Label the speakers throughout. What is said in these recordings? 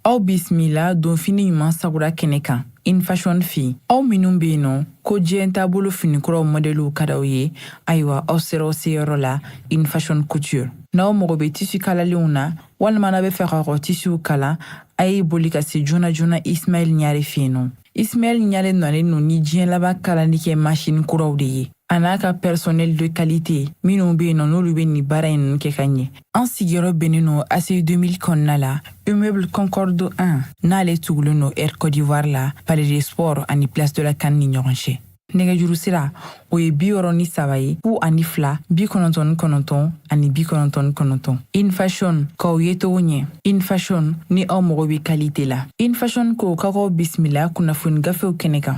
Speaker 1: Aw bisimila donfini ɲuman sagura kɛnɛ kan InFashion fɛ. Aw minnu bɛ yen nɔ ko diɲɛ taabolo finikuraw mɔdɛliw ka d'aw ye, ayiwa, aw sera aw seyɔrɔ la, InFashion Couture. N'aw mago bɛ tissu kalalenw na walima n'aw bɛ fɛ k'aw ka tissuw kala, a ye boli ka se joona joona Ismaɛl Ɲare fɛ yen nɔ. Ismaɛl Ɲare nalen don ni diɲɛ laban kalali kɛ machine kuraw de ye, a n'a ka personnel de qualité minnu bɛ yen nɔ, n'olu bɛ nin baara in ninnu kɛ ka ɲɛ. An sigiyɔrɔ bɛnnen don ACI 2000 kɔnɔna la, immeuble Concorde 1, n'ale tugulen don Air Côte d'Ivoire la, Palais des Sports ani Place de la CAN ni ɲɔgɔn cɛ. Nɛgɛjuru sira, o ye 63 ye, 02 99 ani 99. InFashion, k'aw ye cogo ɲɛ. InFashion, ni aw mago bɛ qualité la. InFashion ko k'aw bisimila kunnafoni gafew kɛnɛ kan.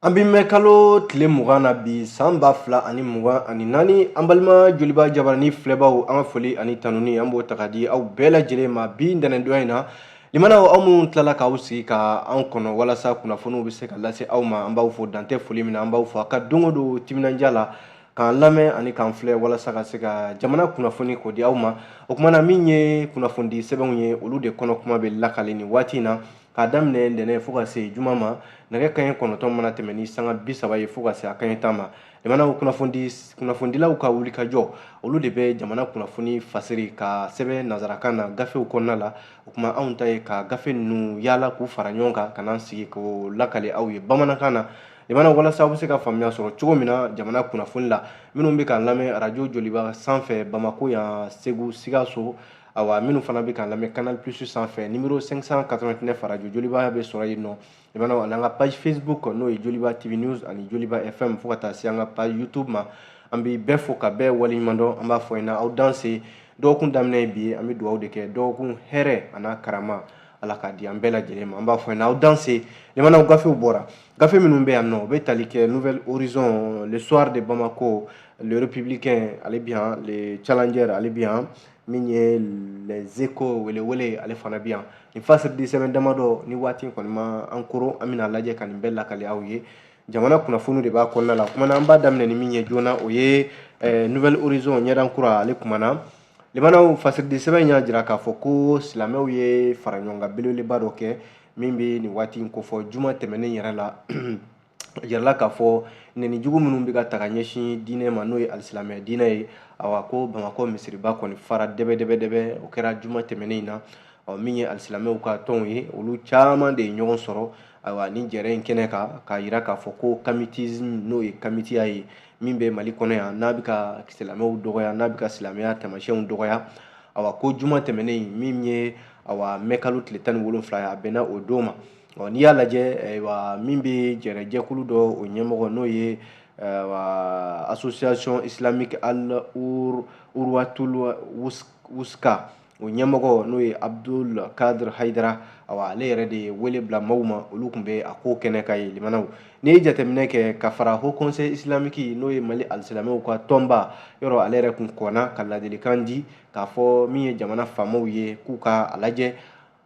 Speaker 2: An bɛ mɛ kalo tile 20 na bi, san 2024. An balima Joliba jabarani filɛbaw, an ka foli ani tanuni, an b'o ta ka di aw bɛɛ lajɛlen ma bi ntɛnɛndonya in na. Limanaw, aw minnu tilala k'aw sigi ka an kɔnɔ walasa kunnafoniw bɛ se ka lase aw ma, an b'aw fo dantɛ foli min na. An b'aw fo a ka don o don timinandiya la k'an lamɛn ani k'an filɛ walasa ka se ka jamana kunnafoni k'o di aw ma. O kuma na, min ye kunnafonidi sɛbɛnw ye, olu de kɔnɔ kuma bɛ lakale nin waati in na, k'a daminɛ ntɛnɛn fo ka se juma ma, nɛgɛ kanɲɛ 9 mana tɛmɛ ni sanga 30 ye fo ka se a kanɲɛ 10 ma. Limanaw, kunnafonidilaw ka wulikajɔ, olu de bɛ jamana kunnafoni fasiri ka sɛbɛn nansarakan na gafew kɔnɔna la. O kuma, anw ta ye ka gafe ninnu yaala k'u fara ɲɔgɔn kan ka n'an sigi k'o lakale aw ye bamanankan na. Limanaw, walasa aw bɛ se ka faamuya sɔrɔ cogo min na jamana kunnafoni la. Minnu bɛ k'an lamɛn arajo Joliba sanfɛ Bamako yan, Segu, Sikaso, awa, minnu fana bɛ k'an lamɛn Canal Plus sanfɛ, numéro 589, arajo Joliba bɛ sɔrɔ yen nɔ. Limanaw, ani an ka page Facebook, n'o ye Joliba TV News ani Joliba FM, fo ka taa se an ka page YouTube ma, an bɛ bɛɛ fo ka bɛɛ waleɲuman dɔn. An b'a fɔ ɲɛna, aw danse. Dɔgɔkun daminɛ ye bi ye, an bɛ dugawu de kɛ, dɔgɔkun hɛrɛ a n'a karama, Ala k'a di an bɛɛ lajɛlen ma. An b'a fɔ ɲɛna, aw danse. Limanaw, gafew bɔra. Gafe minnu bɛ yan nɔ, o bɛ tali kɛ Nouvel Horizon, Le Soir de Bamako, Le Républicain, ale bi yan, Le Challenger, ale bi yan, min ye Les Échos, welewele, ale fana bi yan. Nin fasiridi sɛbɛn damadɔ ni waati kɔni ma an koro, an bɛna lajɛ ka nin bɛɛ lakale aw ye. Jamana kunnafoniw de b'a kɔnɔna la. O kuma na, an b'a daminɛ ni min ye joona, o ye Nouvel Horizon, ɲɛdan kura, ale kumana. Limanaw, fasiridi sɛbɛn y'a jira k'a fɔ ko silamɛw ye fara ɲɔgɔn kan belebeleba dɔ kɛ min bɛ nin waati in kofɔ. Juma tɛmɛnen yɛrɛ la, a jirala k'a fɔ nɛni jugu minnu bɛ ka ta ka ɲɛsin diinɛ ma, n'o ye alisilamɛ diinɛ ye, awa, ko Bamakɔ misiriba kɔni fara dɛbɛdɛbɛdɛbɛ. O kɛra juma tɛmɛnen in na. Ɔ, min ye alisilamɛw ka tɔnw ye, olu caman de ye ɲɔgɔn sɔrɔ, ayiwa, ni jɛrɛ in kɛnɛ kan, k'a jira k'a fɔ ko kamitisme, n'o ye kamitiya ye min bɛ Mali kɔnɔ yan, n'a bɛ ka silamɛw dɔgɔya, n'a bɛ ka silamɛya taamasiyɛnw dɔgɔya. Awa, ko juma tɛmɛnen in, min ye, awa, mɛ kalo tile 17 ye, a bɛnna o don ma. Ɔ, n'i y'a lajɛ, ayiwa, min bɛ jɛrɛjɛkulu dɔ, o ɲɛmɔgɔ, n'o ye, ayiwa, Association islamique Al Urwatul Wuska, o ɲɛmɔgɔ, n'o ye Abdul Kadir Haidara, awa, ale yɛrɛ de ye wele bila maaw ma, olu tun bɛ a ko kɛnɛ kan ye. Limanaw, n'i ye jateminɛ kɛ ka fara Haut Conseil islamique, n'o ye Mali alisilamɛw ka tɔnba yɔrɔ, ale yɛrɛ tun kɔnna ka ladilikan di k'a fɔ min ye jamana faamaw ye, k'u ka a lajɛ,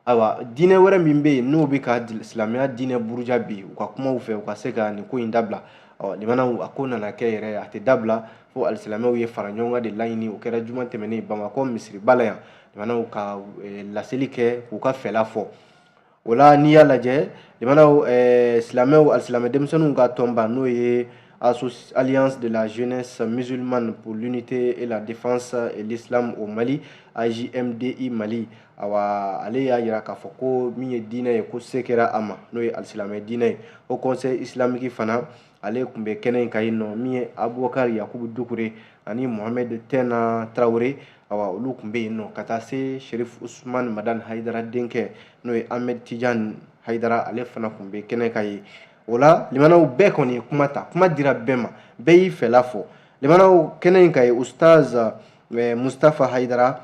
Speaker 2: ayiwa, diinɛ wɛrɛ min bɛ yen, n'o bɛ ka silamɛya diinɛ buruja bi u ka kumaw fɛ, u ka se ka nin ko in dabila. Ɔ, limanaw, a ko nana kɛ yɛrɛ, a tɛ dabila fo alisilamɛw ye fara ɲɔgɔn kan de laɲini. O kɛra juma tɛmɛnen Bamakɔ misiriba la yan. Limanaw, ka laseli kɛ k'u ka fɛla fɔ o la. N'i y'a lajɛ, limanaw, silamɛw, alisilamɛ denmisɛnninw ka tɔnba, n'o ye Alliance de la jeunesse musulmane pour l'unité et la défense de l'islam au Mali, AJMDI Mali, awa, ale y'a jira k'a fɔ ko min ye diinɛ ye, ko se kɛra a ma, n'o ye alisilamɛ diinɛ ye. Haut Conseil islamique fana, ale tun bɛ kɛnɛ in kan yen nɔ. Min ye Abubakar Yakubu Dukure ani Mohamed Tɛna Tarawele, awa, olu tun bɛ yen nɔ, ka taa se Sherif Usman Madan Hayidara denkɛ, n'o ye Ahmed Tijan Hayidara, ale fana tun bɛ kɛnɛ kan yen. O la, limanaw, bɛɛ kɔni ye kuma ta, kuma dira bɛɛ ma, bɛɛ y'i fɛla fɔ. Limanaw, kɛnɛ in kan ye, Ustaz Mustafa Hayidara,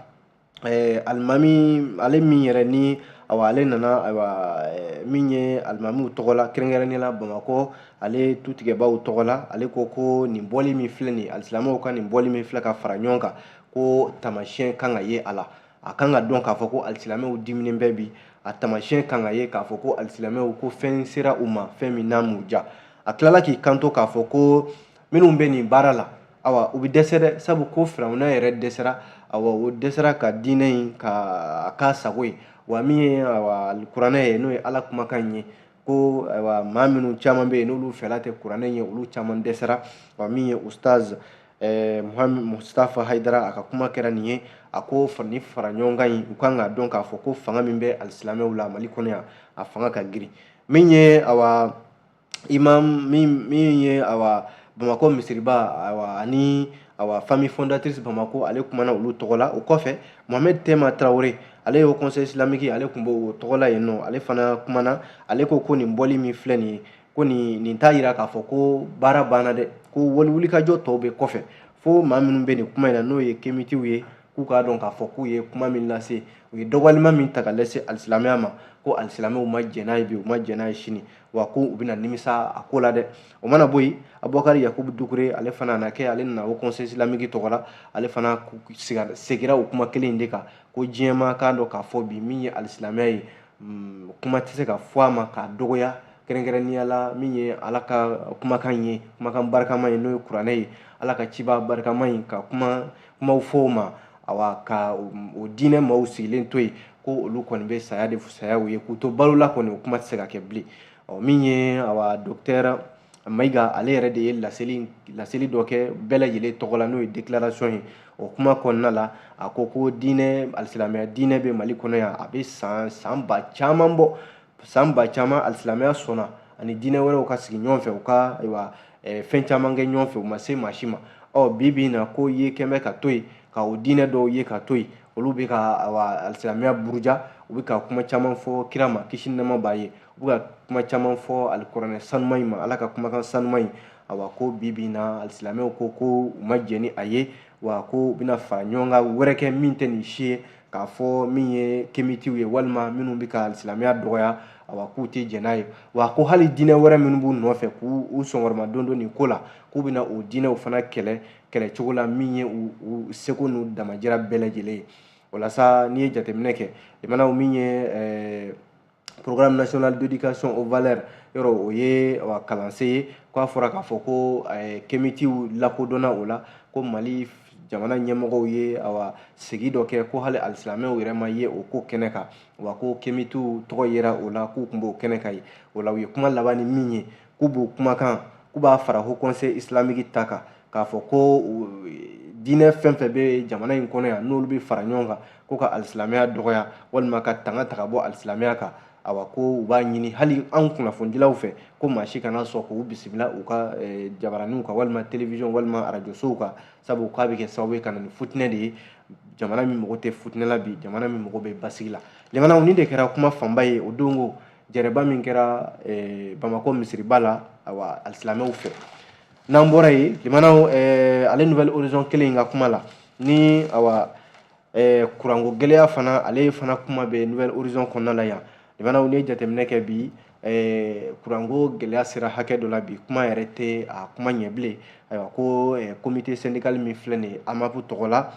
Speaker 2: alimami, ale min yɛrɛ ni, awa, ale nana, ayiwa, min ye alimamiw tɔgɔ la, kɛrɛnkɛrɛnnenya la Bamakɔ ale tutigɛbaw tɔgɔ la, ale ko ko nin bɔli min filɛ nin, alisilamɛw ka nin bɔli min filɛ ka fara ɲɔgɔn kan, ko taamasiyɛn kan ka ye a la. A kan ka dɔn k'a fɔ ko alisilamɛw diminen bɛ bi. A taamasiyɛn kan ka ye k'a fɔ ko alisilamɛw ko fɛn sera u ma, fɛn min n'a m'u diya. A tilala k'i kanto k'a fɔ ko minnu bɛ nin baara la, Awa, u bɛ dɛsɛ dɛ, sabu ko Firawuna yɛrɛ dɛsɛra. Awa, o dɛsɛra ka diinɛ in ka a k'a sago ye. Wa min ye, awa, kuranɛ ye, n'o ye Ala kumakan ye, ko ayiwa, maa minnu caman bɛ yen n'olu fɛla tɛ kuranɛ ye, olu caman dɛsɛra. Wa min ye Ustaz Muhammad Mustafa Haidara, a ka kuma kɛra nin ye. A ko ni fara ɲɔgɔn kan in, u kan k'a dɔn k'a fɔ ko fanga min bɛ alisilamɛw la Mali kɔnɔ yan, a fanga ka girin. Min ye, awa, imam min ye, awa, Bamakɔ misiriba, awa, ani, awa, famille fondatrice Bamakɔ, ale kumana olu tɔgɔ la. O kɔfɛ, Mohamed Tema Traoré, ale ye Conseil islamique, ale tun b'o tɔgɔ la yen nɔ, ale fana kumana. Ale ko ko nin bɔli min filɛ nin ye, ko nin t'a yira k'a fɔ ko baara banna dɛ, ko wulikajɔ tɔw bɛ kɔfɛ, fo maa minnu bɛ nin kuma in na, n'o ye kemitiw ye, k'u k'a dɔn k'a fɔ k'u ye kuma min lase, u ye dɔgɔyalima min ta ka lase alisilamɛya ma, ko alisilamɛw ma jɛn n'a ye bi, u ma jɛn n'a ye sini, wa ko u bɛna nimisa a ko la dɛ. O mana bɔ yen, Abubakari Yakubu Dukure, ale fana nana kɛ, ale nana o Conseil islamique tɔgɔ la. Ale fana segira o kuma kelen in de kan, ko diɲɛmaa k'a dɔn k'a fɔ bi, min ye alisilamɛya ye, kuma tɛ se ka fɔ a ma k'a dɔgɔya, kɛrɛnkɛrɛnnenya la min ye Ala ka kumakan ye, kumakan barikama ye, n'o ye kuranɛ ye, Ala ka ciba barikama ye, ka kumaw fɔ o ma, awa, ka o diinɛ maaw sigilen to yen, ko olu kɔni bɛ saya de fisaya u ye k'u to balo la kɔni, o kuma tɛ se ka kɛ bilen. Ɔ, min ye, awa, docteur Mayiga, ale yɛrɛ de ye laseli dɔ kɛ bɛɛ lajɛlen tɔgɔ la, n'o ye déclaration ye. O kuma kɔnɔna la, a ko ko diinɛ, alisilamɛya diinɛ bɛ Mali kɔnɔ yan, a bɛ san ba caman bɔ, san ba caman. Alisilamɛya sɔnna ani diinɛ wɛrɛw ka sigi ɲɔgɔn fɛ, u ka, ayiwa, fɛn caman kɛ ɲɔgɔn fɛ, u ma se maa si ma. Ɔ, bi bi in na, ko ye kɛn bɛ ka to yen, ka o diinɛ dɔw ye ka to yen, olu bɛ ka, awa, alisilamɛya buruja, u bɛ ka kuma caman fɔ kira ma, kisi ni nɛɛma b'a ye, u bɛ ka kuma caman fɔ alikuranɛ sanuman in ma, Ala ka kumakan sanuman in. Awa, ko bi bi in na, alisilamɛw ko ko u ma jɛn ni a ye, wa ko u bɛna fara ɲɔgɔn kan wɛrɛ kɛ min tɛ nin si ye, k'a fɔ min ye kemitiw ye walima minnu bɛ ka alisilamɛya dɔgɔya, awa, k'u tɛ jɛn n'a ye. Wa ko hali diinɛ wɛrɛ minnu b'u nɔfɛ k'u u sɔnkɔrɔma don don nin ko la, k'u bɛna o diinɛw fana kɛlɛ kɛlɛcogo la min ye u seko n'u damajira bɛɛ lajɛlen ye. O la sa, n'i ye jateminɛ kɛ, limanaw, min ye Programme national d'éducation aux valeurs, yɔrɔ o ye kalansen ye, k'a fɔra k'a fɔ ko kemitiw lakodɔnna o la, ko Mali jamana ɲɛmɔgɔw ye, awa, sigi dɔ kɛ, ko hali alisilamɛw yɛrɛ ma ye o ko kɛnɛ kan, wa ko kemitiw tɔgɔ yera o la, k'u tun b'o kɛnɛ kan yen. O la, u ye kuma laban ni min ye, k'u b'o kumakan, k'u b'a fara Haut Conseil islamique ta kan, k'a fɔ ko diinɛ fɛn fɛn bɛ jamana in kɔnɔ yan, n'olu bɛ fara ɲɔgɔn kan ko ka alisilamɛya dɔgɔya walima ka tanga ta ka bɔ alisilamɛya kan, awa, ko u b'a ɲini hali an kunnafonidilaw fɛ ko maa si kana sɔn k'u bisimila u ka jabaraninw kan walima télévision walima arajosow kan, sabu k'a bɛ kɛ sababu ye ka na ni futinɛ de ye. Jamana min mago tɛ futinɛ la bi, jamana min mago bɛ basigi la. Limanaw, nin de kɛra kuma fanba ye o don ko jɛrɛba min kɛra Bamakɔ misiriba la, awa, alisilamɛw fɛ. N'an bɔra yen, limanaw, ale Nouvel Horizon kelen in ka kuma la ni, awa, kuranko gɛlɛya fana, ale fana kuma bɛ Nouvel Horizon kɔnɔna la yan. Limanaw, n'i ye jateminɛ kɛ bi, kuranko gɛlɛya sera hakɛ dɔ la bi, kuma yɛrɛ tɛ a kuma ɲɛ bilen. Ayiwa, ko comité syndical min filɛ nin ye, AMAP tɔgɔ la,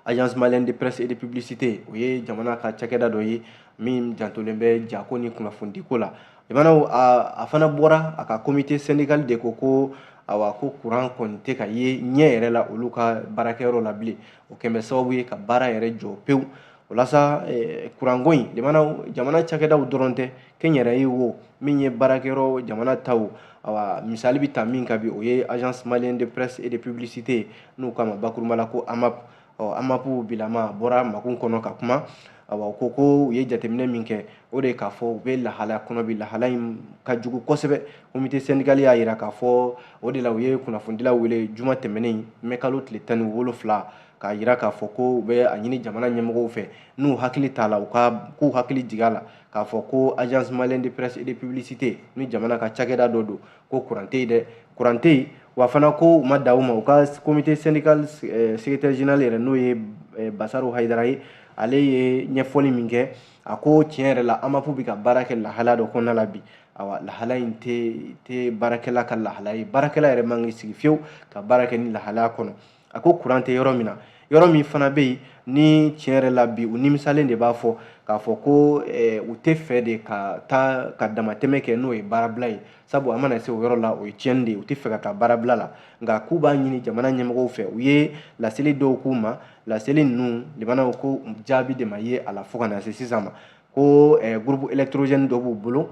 Speaker 2: Agence malienne de presse et de publicité, o ye jamana ka cakɛda dɔ ye min jantolen bɛ jako ni kunnafonidiko la. Limanaw, a fana bɔra a ka comité syndical de ko ko, awa, ko kuran kɔni tɛ ka ye ɲɛ yɛrɛ la olu ka baarakɛyɔrɔ la bilen. O kɛn bɛ sababu ye ka baara yɛrɛ jɔ pewu. O la sa, kuranko in, limanaw, jamana cakɛdaw dɔrɔn tɛ, kɛnyɛrɛye wo, min ye baarakɛyɔrɔ jamana taw, awa, misali bɛ ta min kan bi, o ye Agence malienne de presse et de publicité, n'u k'a ma bakurunba la ko AMAP. Ɔ, AMAP bilama bɔra makun kɔnɔ ka kuma. Awa, u ko ko u ye jateminɛ min kɛ, o de ye k'a fɔ u bɛ lahalaya kɔnɔ bi, lahala in ka jugu kosɛbɛ. Comité syndical y'a yira k'a fɔ o de la u ye kunnafonidilaw wele juma tɛmɛnen, mɛ kalo tile 17, k'a yira k'a fɔ ko u bɛ a ɲini jamana ɲɛmɔgɔw fɛ, n'u hakili t'a la, u ka k'u hakili jigin a la k'a fɔ ko Agence malienne de presse et de publicité ni jamana ka cakɛda dɔ don, ko kuran tɛ yen dɛ, kuran tɛ yen. Wa fana ko u ma dan o ma, u ka comité syndical secrétaire général yɛrɛ, n'o ye Basaru Hayidara ye, ale ye ɲɛfɔli min kɛ, a ko tiɲɛ yɛrɛ la, AMAP bɛ ka baara kɛ lahala dɔ kɔnɔna la bi. Awa, lahala in tɛ baarakɛla ka lahala ye, baarakɛla yɛrɛ man k'i sigi fiyewu ka baara kɛ ni lahalaya kɔnɔ. A ko kuran tɛ yɔrɔ min na, Yɔrɔ min fana bɛ yen ni tiɲɛ yɛrɛ la bi u nimisalen de b'a fɔ k'a fɔ ko u tɛ fɛ de ka taa ka damatɛmɛ kɛ n'o ye baarabila ye, sabu a mana se o yɔrɔ la o ye tiɲɛni de ye, u tɛ fɛ ka taa baarabila la. Nka k'u b'a ɲini jamana ɲɛmɔgɔw fɛ, u ye laseli dɔw k'u ma, laseli ninnu limanaw ko jaabi de ma ye a la fo ka na se sisan ma. Ko groupe électrogène dɔ b'u bolo,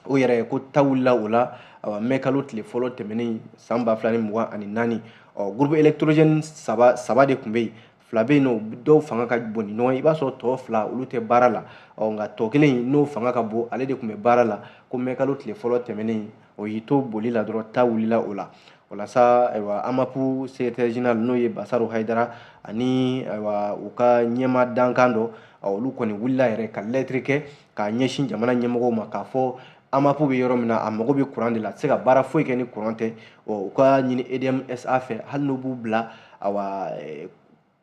Speaker 2: o yɛrɛ ko ta wulila o la mɛ kalo tile fɔlɔ tɛmɛnen san 2024. Ɔ groupe électrogène saba de tun bɛ yen, fila bɛ yen nɔ dɔw fanga ka bon ni ɲɔgɔn ye, i b'a sɔrɔ tɔ fila olu tɛ baara la. Ɔ nka tɔ kelen n'o fanga ka bon ale de tun bɛ baara la. Ko mɛ kalo tile fɔlɔ tɛmɛnen o y'i to boli la dɔrɔn ta wulila o la. O la sa ayiwa AMAP secrétaire général n'o ye Basaru Hayidara ani ayiwa u ka ɲɛma dankan dɔ, olu kɔni wulila yɛrɛ ka lɛtiri kɛ k'a ɲɛsin jamana ɲɛmɔgɔw ma k'a fɔ AMAP bɛ yɔrɔ min na a mago bɛ kuran de la, a tɛ se ka baara foyi kɛ ni kuran tɛ. U ka ɲini EDM SA fɛ hali n'u b'u bila awa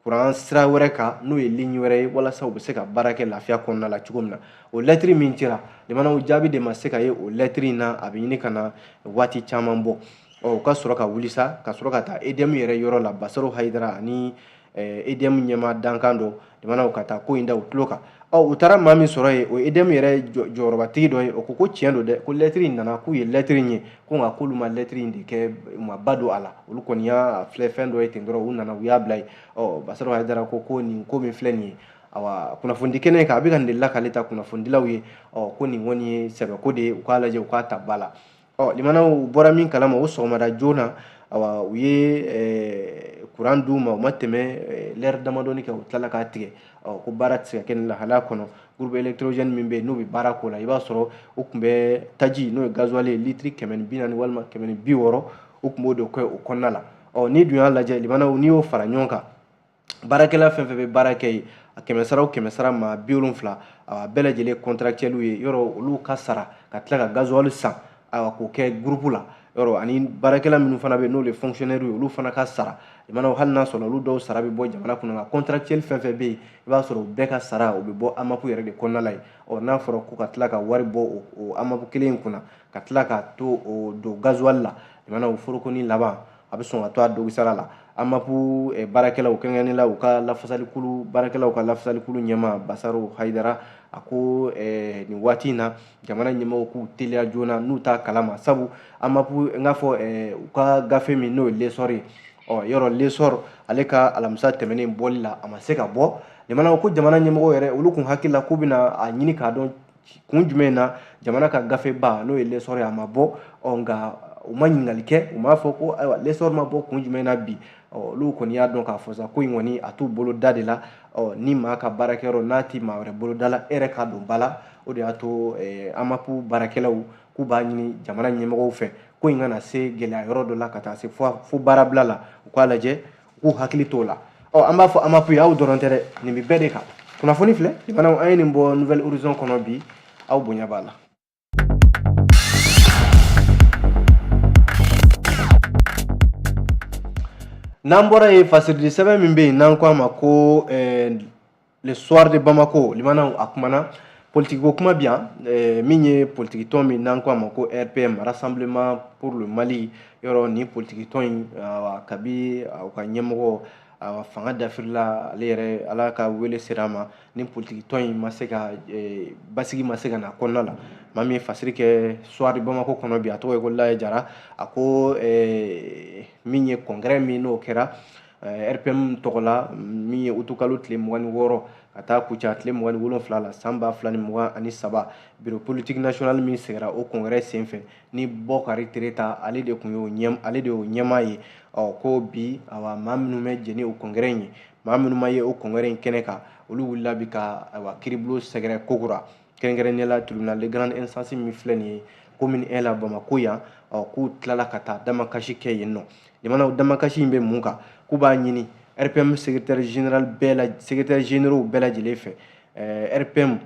Speaker 2: kuran sira wɛrɛ kan n'o ye ligne wɛrɛ ye, walasa u bɛ se ka baara kɛ lafiya kɔnɔna la cogo min na. O lɛtiri min cira limanaw jaabi de ma se ka ye o lɛtiri in na, a bɛ ɲini ka na waati caman bɔ. Ɔ u ka sɔrɔ ka wuli sa ka sɔrɔ ka taa EDM yɛrɛ yɔrɔ la, Basaru Hayidara ani EDM ɲɛmaa dankan dɔ limanaw ka taa ko in da u tulo kan. Ɔ u taara maa min sɔrɔ yen, o EDM yɛrɛ jɔyɔrɔbatigi dɔ ye, o ko ko tiɲɛ don dɛ, ko lɛtiri in nana, k'u ye lɛtiri in ye, ko nka k'olu ma lɛtiri in de kɛ, u ma ba don a la, olu kɔni y'a filɛ fɛn dɔ ye ten dɔrɔn, u nana u y'a bila yen. Ɔ Basaru Hayidara ko nin ko min filɛ nin ye, awa kunnafonidi kɛnɛ kan a bɛ ka nin de lakale ta kunnafonidilaw ye. Ɔ ko nin kɔni ye sɛbɛko de ye, u k'a lajɛ u k'a ta ba la. Ɔ limanaw bɔra min kalama o sɔgɔmada joona, awa u ye kuran d'u ma, u ma tɛmɛ lɛri damadɔni kan u tilala k'a tigɛ. Ɔ ko baara tɛ se ka kɛ nin lahalaya kɔnɔ. Groupe électrogène min bɛ yen n'u bɛ baara k'o la, i b'a sɔrɔ u tun bɛ taji n'o ye gasoil ye litiri 140 walima 160, u tun b'o de kɛ o kɔnɔna la. Ɔ n'i dun y'a lajɛ limanaw, n'i y'o fara ɲɔgɔn kan, baarakɛla fɛn fɛn bɛ baara kɛ yen, a kɛmɛ sara o kɛmɛ sara maa 70, a bɛɛ lajɛlen contractuel ye, yɔrɔ olu ka sara ka tila ka gasoil san ayiwa k'o kɛ groupe la. Yɔrɔ ani baarakɛla minnu fana bɛ yen n'olu ye fonctionnaire ye, olu fana ka sara limanaw, hali n'a sɔrɔ olu dɔw sara bɛ bɔ jamana kɔnɔ, nka contractuel fɛn fɛn bɛ yen i b'a sɔrɔ u bɛɛ ka sara o bɛ bɔ AMAP yɛrɛ de kɔnɔna la yen. Ɔ n'a fɔra ko ka tila ka wari bɔ o AMAP kelen in kunna ka tila ka to o don gasoil la, limanaw forokoni laban a bɛ sɔn ka to a dogisara la. AMAP baarakɛlaw kɛrɛnkɛrɛnnenya la u ka lafasalikulu baarakɛlaw ka lafasalikulu ɲɛmaa Basaru Hayidara, a ko nin waati in na jamana ɲɛmɔgɔw k'u teliya joona n'u t'a kalama, sabu AMAP n k'a fɔ u ka gafe min n'o ye L'Essor ye, ɔ yɔrɔ L'Essor ale ka alamisa tɛmɛnen bɔli la a ma se ka bɔ. Limanaw ko jamana ɲɛmɔgɔw yɛrɛ olu kun hakili la k'u bɛna a ɲini k'a dɔn kun jumɛn na jamana ka gafeba n'o ye L'Essor ye a ma bɔ. Ɔ nka u ma ɲininkali kɛ, u m'a fɔ ko ayiwa L'Essor ma bɔ kun jumɛn na bi. Ɔ olu kɔni y'a dɔn k'a fɔ sa ko in kɔni a t'u bolo da de la. Ɔ ni maa ka baarakɛyɔrɔ n'a ti maa wɛrɛ bolo da la, e yɛrɛ k'a don ba la. O de y'a to AMAP baarakɛlaw k'u b'a ɲini jamana ɲɛmɔgɔw fɛ ko in kana se gɛlɛya yɔrɔ dɔ la ka taa se fo baarabila la, u k'a lajɛ u k'u hakili t'o la. Ɔ an b'a fɔ AMAP ye, aw dɔrɔn tɛ dɛ, nin bɛ bɛɛ de kan. Kunnafoni filɛ limanaw, an ye nin bɔ Nouvelle Horizon kɔnɔ bi, aw bonya b'a la. N'an bɔra yen, fasiridi sɛbɛn min bɛ yen n'an ko a ma ko Le Soir de Bamako, limanaw a kumana politiki ko kuma bi yan, min ye politiki tɔn min n'an ko a ma ko RPM, Rassemblement pour le Mali. Yɔrɔ nin politiki tɔn in kabi u ka ɲɛmɔgɔ fanga dafirila ale yɛrɛ ala ka wele sera a ma, ni politiki tɔn in ma se ka basigi ma se ka na kɔnɔna la. Maa min ye fasiri kɛ Soir de Bamako kɔnɔ bi, a tɔgɔ ye ko Laye Jara, a ko min ye congrès min n'o kɛra RPM tɔgɔ la, min ye utukalo tile 26 ka taa kuca tile 27 la san 2023, bureau politique national min sigira o congrès senfɛ ni Bɔkari Tereta ale de tun y'o ɲɛ, ale de y'o ɲɛmaa ye. Ɔ ko bi awa maa minnu bɛ jɛni o congrès in ye, maa minnu ma ye o congrès in kɛnɛ kan, olu wulila bi ka ayiwa kiiribulon sɛgɛrɛ kokura, kɛrɛnkɛrɛnnenya la tribunal de grande instance min filɛ nin ye commune 1 la Bamako yan. Ɔ k'u tilala ka taa damakasi kɛ yen nɔ. Limanaw damakasi in bɛ mun kan? K'u b'a ɲini RPM secrétaire général bɛɛ la, secrétaire généraux bɛɛ lajɛlen fɛ, RPM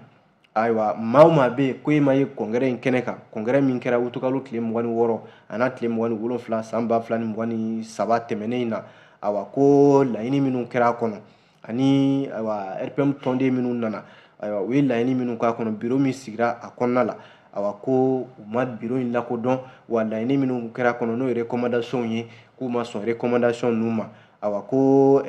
Speaker 2: ayiwa maa o maa bɛ yen ko e ma ye congrès in kɛnɛ kan, congrès min kɛra utukalo tile 26 a n'a tile 27 san 2023 tɛmɛnen in na, ayiwa ko laɲini minnu kɛra a kɔnɔ ani ayiwa RPM tɔnden minnu nana, ayiwa u ye laɲini minnu k'a kɔnɔ, bureau min sigira a kɔnɔna la, ayiwa ko u ma bureau in lakodɔn, wa laɲini minnu kɛra a kɔnɔ n'o ye recommandation ye, k'u ma sɔn recommandation ninnu ma. Awa ko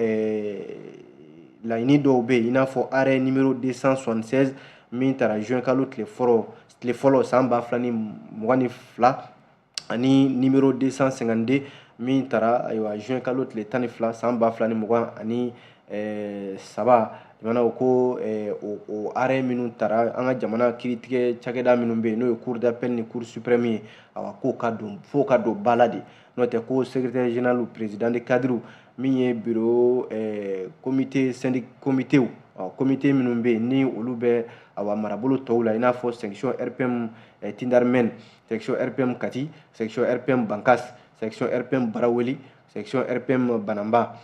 Speaker 2: laɲini dɔw bɛ yen, i n'a fɔ arrêt numéro 276 min tara juin kalo tile fɔlɔ san 2022, ani numéro 252 min tara ayiwa juin kalo tile 12 san 2023. Jamana ko o arrêt minnu tara an ka jamana kiiritigɛ cakɛda minnu bɛ yen, n'o ye cour d'appel ni cour suprême ye, awa k'o ka don, f'o ka don ba la de. N'o tɛ ko secrétaire général, président de cadre min ye bureau, comité syndic, comité, comité minnu bɛ yen ni olu bɛ awa marabolo tɔw la, i n'a fɔ section RPM Tindarmen, section RPM Kati, section RPM Bankas, section RPM Baraweli, section RPM Banamba,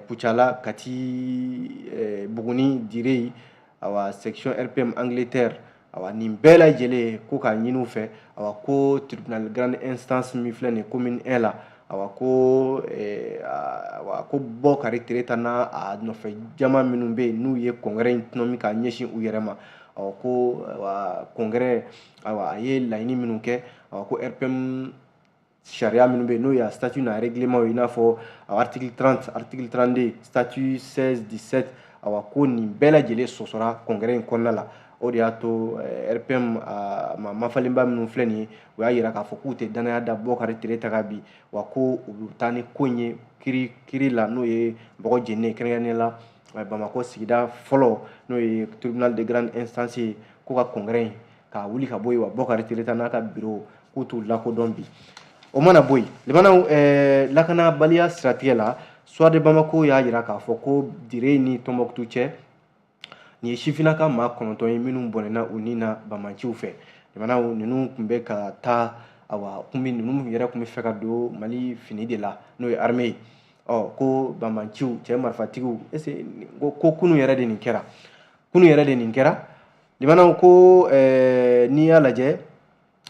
Speaker 2: Kucala, Kati, Buguni, Direi, awa section RPM Angleterre. Awa nin bɛɛ lajɛlen ko k'a ɲini u fɛ, awa ko tribunal grande instance min filɛ nin ye commune 1 la, awa ko awa ko Bɔkari Tereta n'a a nɔfɛ jama minnu bɛ yen n'u ye congrès in tɔnɔmi k'a ɲɛsin u yɛrɛ ma, awa ko awa congrès awa a ye laɲini minnu kɛ, awa ko RPM sariya minnu bɛ yen n'o ye statut n'a règlement ye, i n'a fɔ article 30, article 32, statut 16, 17, awa ko nin bɛɛ lajɛlen sɔsɔra congrès in kɔnɔna la. O de y'a to RPM ma mafalenba minnu filɛ nin ye, u y'a yira k'a fɔ k'u tɛ danaya da Bɔkari Tereta kan bi, wa ko u bɛ taa ni ko in ye kiiri la, n'o ye bɔgɔ jeninen kɛrɛnkɛrɛnnenya la Bamakɔ sigida fɔlɔ, n'o ye tribunal de grande instance ye, ko ka congrès in k'a wuli ka bɔ yen, wa Bɔkari Tereta n'a ka bureau k'u t'u lakodɔn bi. O mana bɔ yen, limanaw, lakanabaliya siratigɛ la, Soir de Bamako y'a yira k'a fɔ ko Dire ni Tɔnbɔkutu cɛ, nin ye sifinnaka maa 9 ye minnu bɔnɛna u ni na bamanciw fɛ. Limanaw, ninnu tun bɛ ka taa, awa kun bɛ ninnu yɛrɛ tun bɛ fɛ ka don Mali fini de la, n'o ye armée ye. Ɔ ko bamanciw, cɛ marifatigiw, est-ce ko kunun yɛrɛ de nin kɛra, kunun yɛrɛ de nin kɛra. Limanaw, ko n'i y'a lajɛ,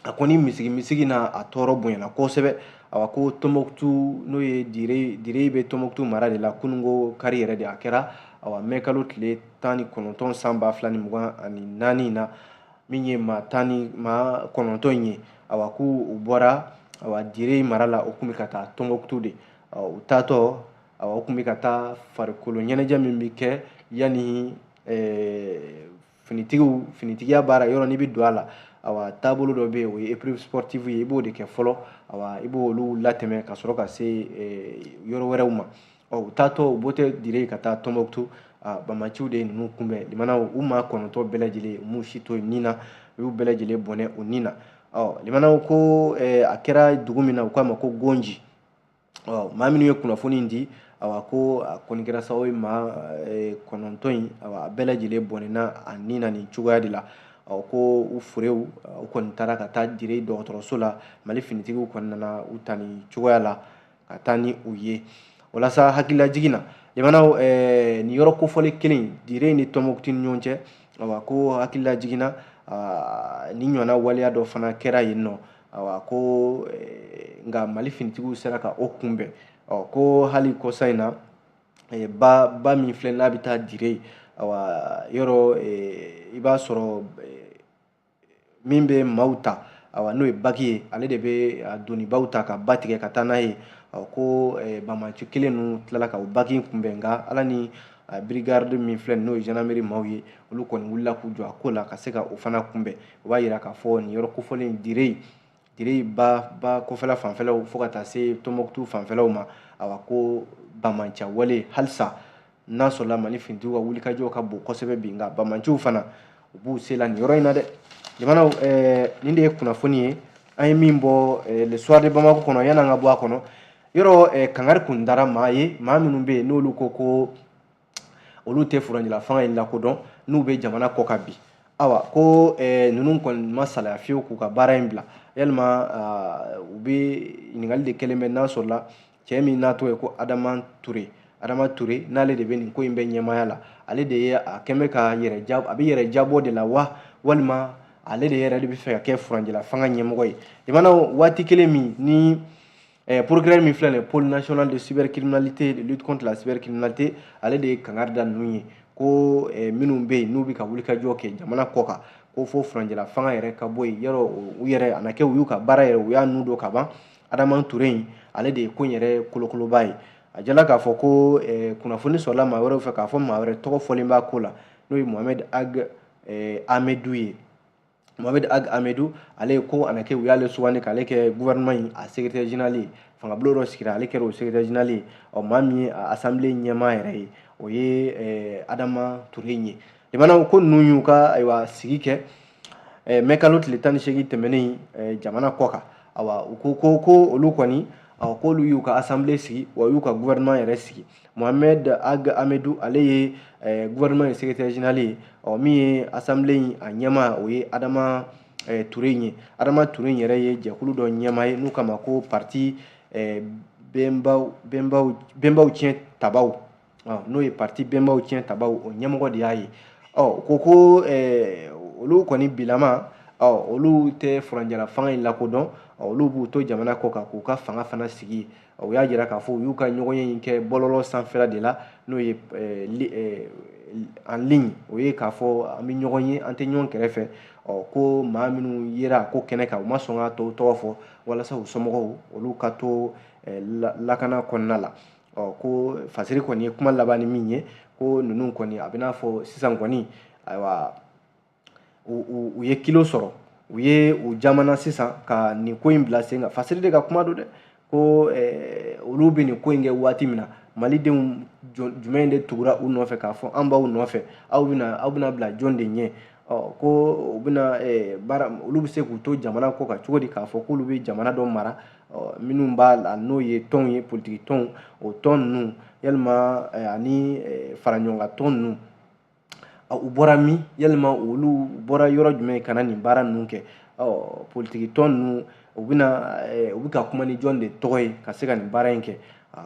Speaker 2: a kɔni misigi misigi na a tɔɔrɔ bonyana kosɛbɛ. Awa ko Tɔnbɔkutu, n'o ye Dire, Dire bɛ Tɔnbɔkutu mara de la, kununko kari yɛrɛ de a kɛra, awa mɛ kalo tile 19 san 2024 na, min ye maa 19 in ye, awa k'u u bɔra awa Dire mara la, u kun bɛ ka taa Tɔnbɔkutu de. U taatɔ, awa u kun bɛ ka taa farikolo ɲɛnajɛ min bɛ kɛ yanni finitigiw finitigiya baara yɔrɔ n'i bɛ don a la, awa taabolo dɔ bɛ yen, o ye épreuve sportive ye, i b'o de kɛ fɔlɔ, awa i b'olu latɛmɛ ka sɔrɔ ka se yɔrɔ wɛrɛw ma. Ɔ u taatɔ, u bɔ tɛ Dire ka taa Tɔnbɔkutu, bamaciw de ye ninnu kunbɛn. Limanaw, u maa 9 bɛɛ lajɛlen, u m'u si to nin na, u y'u bɛɛ lajɛlen bɔnɛ u ni na. Ɔ limanaw, ko a kɛra dugu min na, u k'a ma ko Gonji. Ɔ maa minnu ye kunnafoni di, awa ko a kɔni kɛra sababu ye maa 9 in, awa a bɛɛ lajɛlen bɔnɛna a ni na nin cogoya de la. Ɔ ko u furew, u kɔni taara ka taa Dire dɔgɔtɔrɔso la, Mali finitigiw kɔni nana u ta nin cogoya la ka taa ni u ye. Walasa hakililajigin na, limanaw, nin yɔrɔ kofɔlen kelen Dire ni Tɔnbɔkutu ni ɲɔgɔn cɛ, awa ko hakililajigin na, ni ɲɔgɔnna waleya dɔ fana kɛra yen nɔ, awa ko nka Mali finitigiw sera ka o kunbɛn. Ɔ ko hali kɔsa in na, ba min filɛ n'a bɛ taa Dire, awa yɔrɔ i b'a sɔrɔ min bɛ maaw ta, awa n'o ye baki ye, ale de bɛ donibaw ta ka ba tigɛ ka taa n'a ye. Ko bamaci kelen ninnu tilala ka o baki kunbɛn, nka ala ni brigade min filɛ n'o ye gendarmerie maaw ye, olu kɔni wulila k'u jɔ a ko la ka se ka o fana kunbɛn. O b'a yira k'a fɔ nin yɔrɔ kofɔlen Dire ba kɔfɛla fanfɛlaw fo ka taa se Tɔnbɔkutu fanfɛlaw ma, awa ko bamanciya wale halisa n'a sɔrɔla Mali finitigiw ka wulikajɔ ka bon kosɛbɛ bi, nka bamanciw fana u b'u se la nin yɔrɔ in na dɛ. Jamanaw, nin de ye kunnafoni ye an ye min bɔ Le Soir de Bamako kɔnɔ. Yan'an ka bɔ a kɔnɔ, yɔrɔ kangari kun dara maa ye, maa minnu bɛ yen n'olu ko ko olu tɛ furancɛla fanga in lakodɔn, n'u bɛ jamana kɔ kan bi, awa ko ninnu kɔni ma salaya fiyewu k'u ka baara in bila. Yalima u bɛ ɲininkali de kɛlen bɛ n'a sɔrɔla cɛ min n'a tɔgɔ ye ko Adama Ture, Adama Ture n'ale de bɛ nin ko in bɛɛ ɲɛmaaya la, ale de ye a kɛn bɛ ka yɛrɛ ja, a bɛ yɛrɛ jabɔ de la wa, walima ale de yɛrɛ de bɛ fɛ ka kɛ furancɛla fanga ɲɛmɔgɔ ye. Jamana waati kelen min ni procureur min filɛ nin ye, pôle national de cybercriminalité, de lutte contre la cybercriminalité, ale de ye kangari da ninnu ye ko minnu bɛ yen n'u bɛ ka wulikajɔ kɛ jamana kɔ kan, ko fo furancɛla fanga yɛrɛ ka bɔ yen. Yɔrɔ u yɛrɛ a na kɛ u y'u ka baara yɛrɛ, u y'a nu don ka ban. Adama Ture in, ale de ye ko in yɛrɛ kolokoloba ye. A jala k'a fɔ ko kunnafoni sɔrɔla maa wɛrɛw fɛ k'a fɔ maa wɛrɛ tɔgɔ fɔlen b'a ko la, n'o ye Mohamed Ag Ahmedou ye. Mohamed Ag Ahmedou, ale ko a na kɛ u y'ale sugandi k'ale kɛ gouvernement in a secrétaire général ye. Fangabulon dɔ sigira, ale kɛra o secrétaire général ye. Ɔ, maa min ye a assemblée ɲɛmaa yɛrɛ ye, o ye Adama Touré ye. Limanaw, ko ninnu y'u ka ayiwa sigi kɛ mɛ kalo tile 18 tɛmɛnen jamana kɔ kan. Awa, u ko olu kɔni, awa, k'olu y'u ka assemblée sigi, wa u y'u ka gouvernement yɛrɛ sigi. Mohamed Ag Ahmedou, ale ye gouvernement in secrétaire général ye. Ɔ, min ye assemblée in a ɲɛmaa, o ye Adama Touré ye. Adama Touré yɛrɛ ye jɛkulu dɔ ɲɛmaa ye n'u kama ko parti bɛnbaw tiɲɛ tabaw, n'o ye parti bɛnbaw tiɲɛ tabaw, o ɲɛmɔgɔ de y'a ye. Ɔ, ko olu kɔni bilama, ɔ, olu tɛ furancɛla fanga in lakodɔn, olu b'u to jamana kɔ kan k'u ka fanga fana sigi. U y'a jira k'a fɔ u y'u ka ɲɔgɔnye in kɛ bɔlɔlɔ sanfɛla de la, n'o ye en ligne, o ye k'a fɔ an bɛ ɲɔgɔn ye, an tɛ ɲɔgɔn kɛrɛfɛ. Ɔ, ko maa minnu yera ko kɛnɛ kan, u ma sɔn ka tɔw tɔgɔ fɔ walasa u somɔgɔw olu ka to lakana kɔnɔna la. Ɔ, ko fasiri kɔni ye kuma laban ni min ye, ko ninnu kɔni, a bɛ n'a fɔ sisan kɔni, ayiwa, u ye kilo sɔrɔ, u ye u jamana sisan ka nin ko in bila sen kan. Fasiri de ka kuma don dɛ, ko olu bɛ nin ko in kɛ waati min na, malidenw jumɛn de tugura u nɔfɛ k'a fɔ an b'aw nɔfɛ, aw bɛna bila jɔn de ɲɛ? Ɔ, ko u bɛna baara, olu bɛ se k'u to jamana kɔ kan cogo di k'a fɔ k'olu bɛ jamana dɔ mara, minnu b'a la, n'o ye tɔnw ye, politiki tɔnw, o tɔn ninnu yalima ani faraɲɔgɔnkan tɔn ninnu, u bɔra min? Yalima olu bɔra yɔrɔ jumɛn ka na nin baara ninnu kɛ? Ɔ, politiki tɔn ninnu, u bɛna u bɛ ka kuma ni jɔn de tɔgɔ ye ka se ka nin baara in kɛ?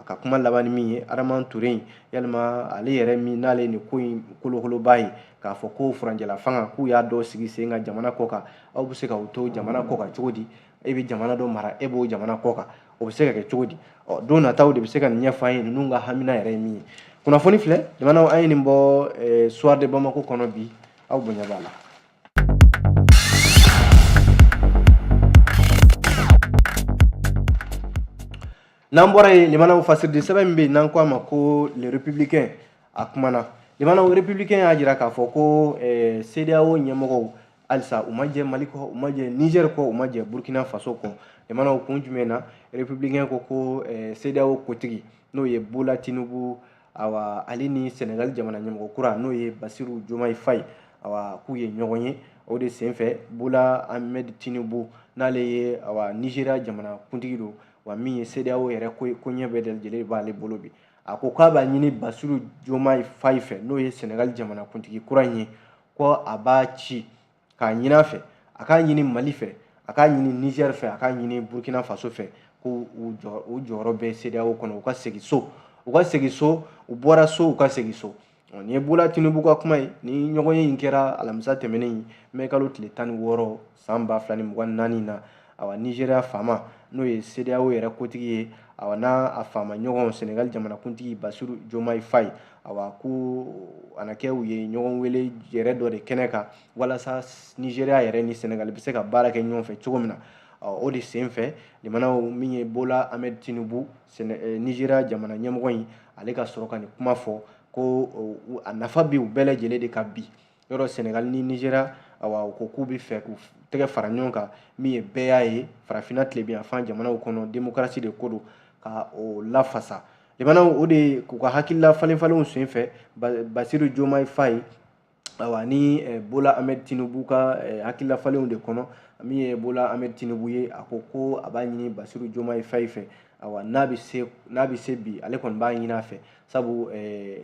Speaker 2: Ka kuma laban ni min ye, Adama Touré in, yalima ale yɛrɛ min n'ale ye nin ko in kolokoloba ye k'a fɔ ko furancɛla fanga k'u y'a dɔw sigi sen kan jamana kɔ kan, aw bɛ se k'aw to jamana kɔ kan cogo di? E bɛ jamana dɔ mara, e b'o jamana kɔ kan, o bɛ se ka kɛ cogo di? Ɔ, don nataw de bɛ se ka nin ɲɛfɔ an ye, ninnu ka hamina yɛrɛ ye min ye. Kunnafoni filɛ, jamanaw, an ye nin bɔ Soir de Bamako kɔnɔ bi, aw bonya b'a la. N'an bɔra yen, limanaw, fasiridi sɛbɛn min bɛ yen n'an ko a ma ko Le Républicain, a kumana. Limanaw, Républicain y'a jira k'a fɔ ko CEDEAO ɲɛmɔgɔw halisa u ma jɛ Mali kɔ, u ma jɛ Niger kɔ, u ma jɛ Burkina Faso kɔ. Limanaw, kun jumɛn na? Républicain ko CEDEAO kotigi, n'o ye Bola Tinubu, awa, ale ni Senegal jamana ɲɛmɔgɔ kura, n'o ye Bassirou Diomaye Faye, awa, k'u ye ɲɔgɔn ye. O de senfɛ, Bola Ahmed Tinubu, n'ale ye, awa, Nigeria jamana kuntigi don, wa min ye CEDEAO yɛrɛ ko ɲɛ bɛɛ lajɛlen b'ale bolo bi, a ko k'a b'a ɲini Bassirou Diomaye Faye fɛ, n'o ye Senegal jamana kuntigi kura in ye, ko a b'a ci k'a ɲini a fɛ, a k'a ɲini Mali fɛ, a k'a ɲini Niger fɛ, a k'a ɲini Burkina Faso fɛ, ko u jɔyɔrɔ bɛ CEDEAO kɔnɔ, u ka segin so, u ka segin so, u bɔra so, u ka segin so. Nin ye Bola Tinubu ka kuma ye. Ni ɲɔgɔnye in kɛra alamisa tɛmɛnen mɛ kalo tile 16 san 2024 na, awa, Nigéria faama, n'o ye CEDEAO yɛrɛ kotigi ye, awa, n'a a faama ɲɔgɔn Senegal jamanakuntigi Bassirou Diomaye Faye, awa, ko a na kɛ u ye ɲɔgɔn wele yɛrɛ dɔ de kɛnɛ kan walasa Nigéria yɛrɛ ni Senegal bɛ se ka baara kɛ ɲɔgɔn fɛ cogo min na. O de senfɛ, limanaw, min ye Bola Ahmed Tinubu, Nigéria jamana ɲɛmɔgɔ in, ale ka sɔrɔ ka nin kuma fɔ ko a nafa bɛ u bɛɛ lajɛlen de ka bi yɔrɔ Senegal ni Nigéria. Awa, u ko k'u bɛ fɛ k'u tɛgɛ fara ɲɔgɔn kan, min ye bɛɛ y'a ye farafinna tilebinyanfan jamanaw kɔnɔ, démocratie de ko don, ka o lafasa. Limanaw, o de k'u ka hakilila falen falenw senfɛ, Bassirou Diomaye Faye, awa, ni Bola Ahmed Tinubu ka hakilila falenw de kɔnɔ, min ye Bola Ahmed Tinubu ye, a ko ko a b'a ɲini Bassirou Diomaye Faye fɛ, awa, n'a bɛ se bi, ale kɔni b'a ɲini a fɛ, sabu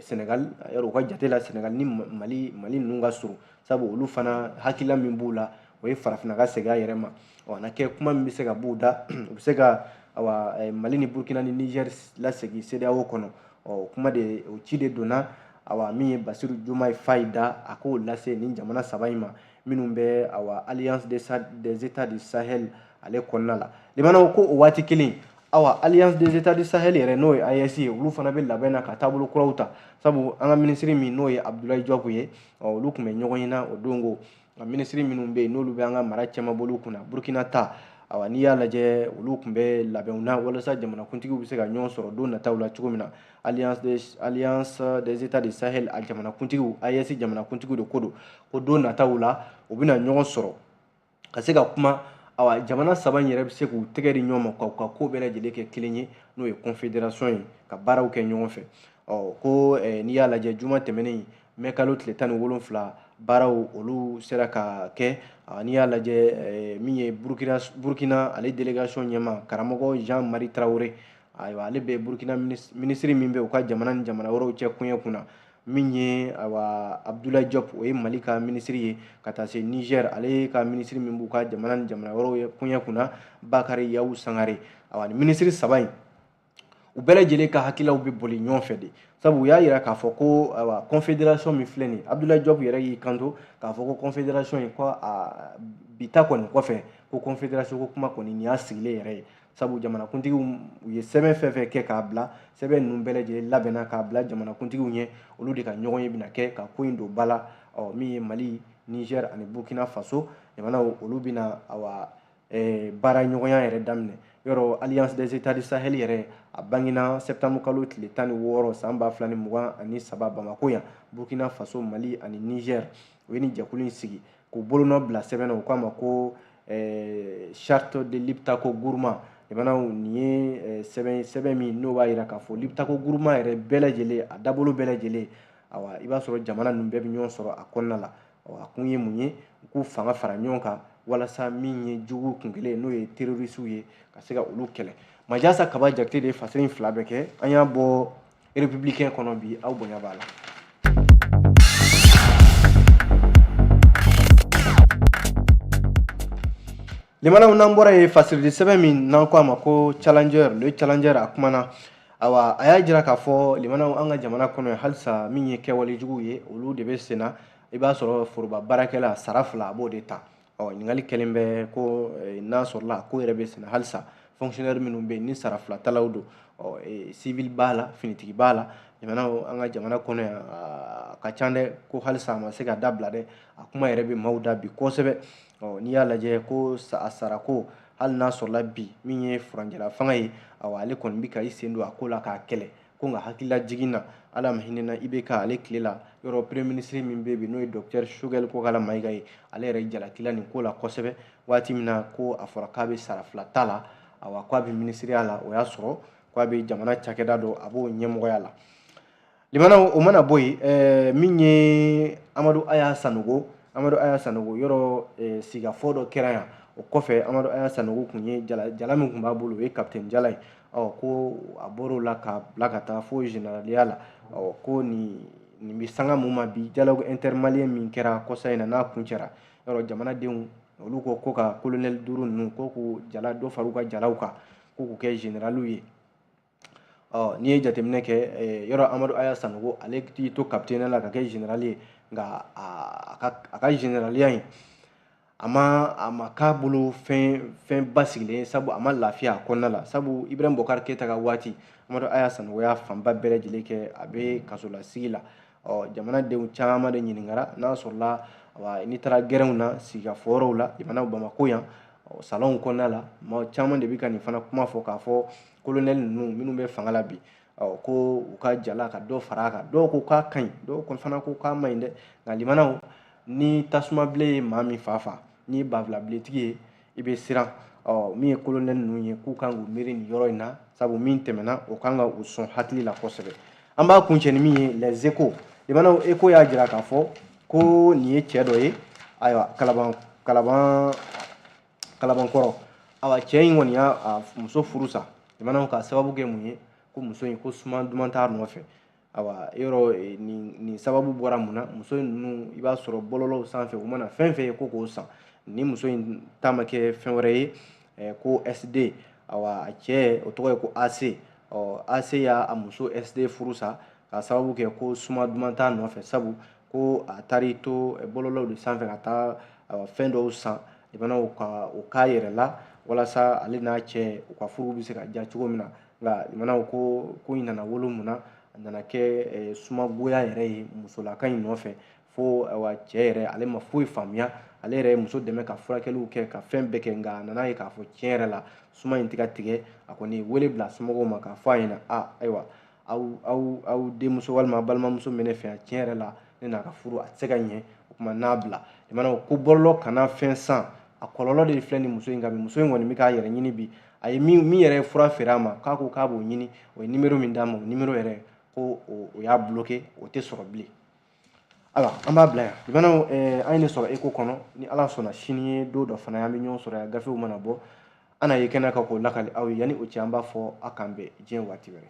Speaker 2: Senegal yɔrɔ, u ka jate la, Senegal ni Mali ninnu ka surun, sabu olu fana hakilila min b'u la, o ye farafinna ka segin a yɛrɛ ma. Ɔ, na kɛ kuma min bɛ se ka b'u da, u bɛ se ka, awa, Mali ni Burkina ni Niger lasegin CEDEAO kɔnɔ. Ɔ, kuma de, o ci de donna, awa, min ye Bassirou Diomaye Faye da, a k'o lase nin jamana saba in ma minnu bɛ, awa, Alliance des États du Sahel ale kɔnɔna la. Limanaw, ko o waati kelen, awa, Alliance des États du Sahel yɛrɛ, n'o ye AES ye, olu fana bɛ labɛn na ka taabolo kuraw ta, sabu an ka minisiri min n'o ye Abdoulaye Diop ye, olu tun bɛ ɲɔgɔn ye na o don. Ko nka minisiri minnu bɛ yen n'olu bɛ an ka mara cɛmabolo kunna, Burkina ta, Awa, n'i y'a lajɛ, olu tun bɛ labɛnw na walasa jamanakuntigiw bɛ se ka ɲɔgɔn sɔrɔ don nataw la cogo min na. Alliance des États du Sahel, a jamanakuntigiw, AES jamanakuntigiw de ko don ko don nataw la u bɛna ɲɔgɔn sɔrɔ ka se ka kuma. Awa, jamana saba in yɛrɛ bɛ se k'u tɛgɛ di ɲɔgɔn ma k'u ka ko bɛɛ lajɛlen kɛ kelen ye, n'o ye confédération ye, ka baaraw kɛ ɲɔgɔn fɛ. Ɔ, ko n'i y'a lajɛ, juma tɛmɛnen, mɛ kalo tile 17, baaraw olu sera ka kɛ. N'i y'a lajɛ, min ye Burukina, ale délégation ɲɛma, karamɔgɔ Jean Marie Traoré, ayiwa, ale bɛ Burukina minisiri min bɛ u ka jamana ni jamana wɛrɛw cɛ koɲɛ kunna, min ye, ayiwa, Abdoulaye Diop, o ye Mali ka minisiri ye, ka taa se Niger, ale ka minisiri min b'u ka jamana ni jamana wɛrɛw ye koɲɛ kunna, Bakari Yawu Sangare. Ayiwa, ni minisiri saba in, u bɛɛ lajɛlen ka hakililaw bɛ boli ɲɔgɔn fɛ de, sabu u y'a yira k'a fɔ ko, ayiwa, confédération min filɛ nin ye, Abdoulaye Diop yɛrɛ y'i kanto k'a fɔ ko confédération in, ko a bi ta kɔni kɔfɛ, ko confédération ko kuma kɔni, nin y'a sigilen yɛrɛ ye, sabu jamanakuntigiw u ye sɛbɛn fɛn fɛn kɛ k'a bila, sɛbɛn ninnu bɛɛ lajɛlen labɛnna k'a bila jamanakuntigiw ɲɛ, olu de ka ɲɔgɔn ye bɛna kɛ ka ko in don ba la. Ɔ, min ye Mali, Niger ani Burkina Faso jamanaw, olu bɛna, awa, baara ɲɔgɔnya yɛrɛ daminɛ. Yɔrɔ Alliance des États du Sahel yɛrɛ, a bangena septembre kalo tile 16 san 2023 Bamako yan. Burkina Faso, Mali ani Niger, u ye nin jɛkulu in sigi k'u bolonɔ bila sɛbɛn na, u k'a ma ko charte de Liptako Gourma. Jamanaw, nin ye sɛbɛn, sɛbɛn min n'o b'a yira k'a fɔ Liptako Gourma yɛrɛ bɛɛ lajɛlen, a dabolo bɛɛ lajɛlen, awa, i b'a sɔrɔ jamana ninnu bɛɛ bɛ ɲɔgɔn sɔrɔ a kɔnɔna la. A kun ye mun ye? U k'u fanga fara ɲɔgɔn kan walasa min ye jugu kun kelen, n'o ye terroristew ye, ka se ka olu kɛlɛ. Majasa Kaba Jakite de ye fasiri in fila bɛɛ kɛ. An y'a bɔ Républicain kɔnɔ bi, aw bonya b'a la. Limanaw, n'an bɔra yen, fasirili sɛbɛn min n'an ko a ma ko Challenger, le Challenger, a kumana. Awa, a y'a jira k'a fɔ, limanaw, an ka jamana kɔnɔ halisa, min ye kɛwale jugu ye, olu de bɛ sen na. I b'a sɔrɔ foroba baarakɛla, sara fila, a b'o de ta. Ɔ, ɲininkali kɛlen bɛ ko n'a sɔrɔla ko yɛrɛ bɛ sen na halisa, fonctionnaire minnu bɛ yen ni sara fila talaw don, ɔ, civil b'a la, finitigi b'a la, jamana, an ka jamana kɔnɔ yan, a ka ca dɛ, ko halisa a ma se ka dabila dɛ. A kuma yɛrɛ bɛ maaw da bi kosɛbɛ. Ɔ, n'i y'a lajɛ ko a sarako, hali n'a sɔrɔla bi min ye furancɛla fanga ye, awa, ale kɔni bɛ ka i sen don a ko la k'a kɛlɛ, ko nka hakililajigin na, Ala ma hinɛ na IBK ale tile la, yɔrɔ premier ministre min bɛ bi, n'o ye docteur Choguel Kokalla Maïga ye, ale yɛrɛ jalakila nin ko la kosɛbɛ. Waati min na ko a fɔra k'a bɛ sara fila ta la, awa, k'a bɛ ministeriya la, o y'a sɔrɔ k'a bɛ jamana cakɛda dɔ, a b'o ɲɛmɔgɔya la. Limanaw, o mana bɔ yen, min ye Amadu Aya Sanogo, Amadu Aya Sanogo, yɔrɔ sigikafɔ dɔ kɛra yan. O kɔfɛ, Amadu Aya Sanogo tun ye jala, jala min tun b'a bolo, o ye capitaine jala ye. Ɔ, ko a bɔr'o la ka bila ka taa fo généraliya la. Ɔ, ko nin bɛ sanga mun ma bi, dialogue intermalien min kɛra kɔsa in na, n'a kuncɛra, yɔrɔ jamanadenw olu ko ka colonel duuru ninnu, ko k'u jala dɔ far'u ka jalaw kan, ko k'u kɛ généraliw ye. Ɔ, n'i ye jateminɛ kɛ, yɔrɔ Amadu Aya Sanogo, ale t'i to capitaine la ka kɛ général ye, nka a ka généraliya in, a ma k'a bolo fɛn basigilen ye, sabu a ma lafiya a kɔnɔna la, sabu Ibrahim Boubacar Keïta ka waati, Amadu Aya Sanogo y'a fanba bɛɛ lajɛlen kɛ a bɛ kasolasigi la. Ɔ, jamanadenw caman de ɲininkara n'a sɔrɔla, n'i taara gɛrɛnw na, sigikafɔ yɔrɔw la, jamana Bamako yan, salonw kɔnɔna la, maa caman de bɛ ka nin fana kuma fɔ k'a fɔ colonel ninnu minnu bɛ fanga la bi, ɔ, ko u ka jala ka dɔ fara a kan. Dɔw ko k'a ka ɲi, dɔw fana ko k'a ma ɲi dɛ. Nka limanaw, ni tasuma bilen ye maa min fa fa, n'i ye banfula biletigi ye, i bɛ siran. Ɔ, min ye colonel ninnu ye, k'u kan k'u miiri nin yɔrɔ in na, sabu min tɛmɛna, o kan ka u sɔn hakili la kosɛbɛ. An b'a kuncɛ ni min ye, Les Échos. Limanaw, Écho y'a jira k'a fɔ ko nin ye cɛ dɔ ye, ayiwa, Kalabankɔrɔ. Awa, cɛ in kɔni y'a muso furu sa, limanaw, k'a sababu kɛ mun ye? Ko muso in, ko suma duman t'a nɔfɛ. Awa, yɔrɔ nin sababu bɔra mun na? Muso ninnu, i b'a sɔrɔ bɔlɔlɔw sanfɛ, u mana fɛn fɛn ye ko k'o san. Ni muso in ta ma kɛ fɛn wɛrɛ ye, ko SD. Awa, a cɛ, o tɔgɔ ye ko AC. Ɔ, AC y'a muso SD furu sa k'a sababu kɛ ko suma duman t'a nɔfɛ, sabu ko a taar'i to bɔlɔlɔw de sanfɛ ka taa fɛn dɔw san, limanaw, ka o k'a yɛrɛ la walasa ale n'a cɛ u ka furu bɛ se ka diya cogo min na. Nka limanaw, ko in nana wolo mun na? A nana kɛ sumagoya yɛrɛ ye musolaka in nɔfɛ, fo awa, cɛ yɛrɛ, ale ma foyi faamuya. Ale yɛrɛ ye muso dɛmɛ ka furakɛliw kɛ, ka fɛn bɛɛ kɛ, nka a nana ye k'a fɔ tiɲɛ yɛrɛ la, suma in tɛ ka tigɛ. A kɔni ye wele bila somɔgɔw ma k'a fɔ a ɲɛna: a ayiwa, aw denmuso walima aw balimamuso bɛ ne fɛ yan, tiɲɛ yɛrɛ la, ne n'a ka furu a tɛ se ka ɲɛ. O tuma n'a bila limanaw ko bɔlɔlɔ kana fɛn san, a kɔlɔlɔ de filɛ nin muso in kan bi. Muso in kɔni bɛ k'a yɛrɛ ɲini bi. A ye min yɛrɛ ye fura feere a ma, k'a ko k'a b'o ɲini, o ye nimero min d'a ma, o nimero yɛrɛ ko o y'a bloqué, o tɛ sɔrɔ bilen. Ayiwa, an b'a bila yan. Limanaw, an ye nin sɔrɔ eko kɔnɔ. Ni Ala sɔnna, sini ye don dɔ fana ye, an bɛ ɲɔgɔn sɔrɔ yan. Gafew mana bɔ, an na ye kɛnɛ kan k'o lakali aw ye. Yanni o cɛ, an b'a fɔ a k'an bɛn diɲɛ waati wɛrɛ.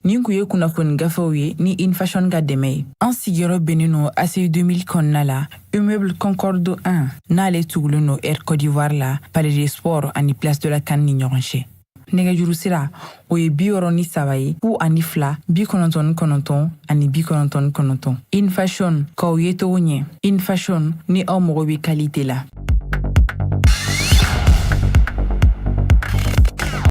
Speaker 1: Nin kun ye kunnafoni gafew ye ni Infashion ka dɛmɛ ye. An sigiyɔrɔ bɛnnen no ACI 2000 kɔnɔna la, immeuble Concorde 1, n'ale tugulen no Air Côte d'Ivoire la, Palais des Sports ani Place de la CAN ni ɲɔgɔn cɛ. Nɛgɛjuru sira, o ye 63 ye, 02 99 ani 99. Infashion, k'aw ye cogo ɲɛ. Infashion, ni aw mago bɛ qualité la.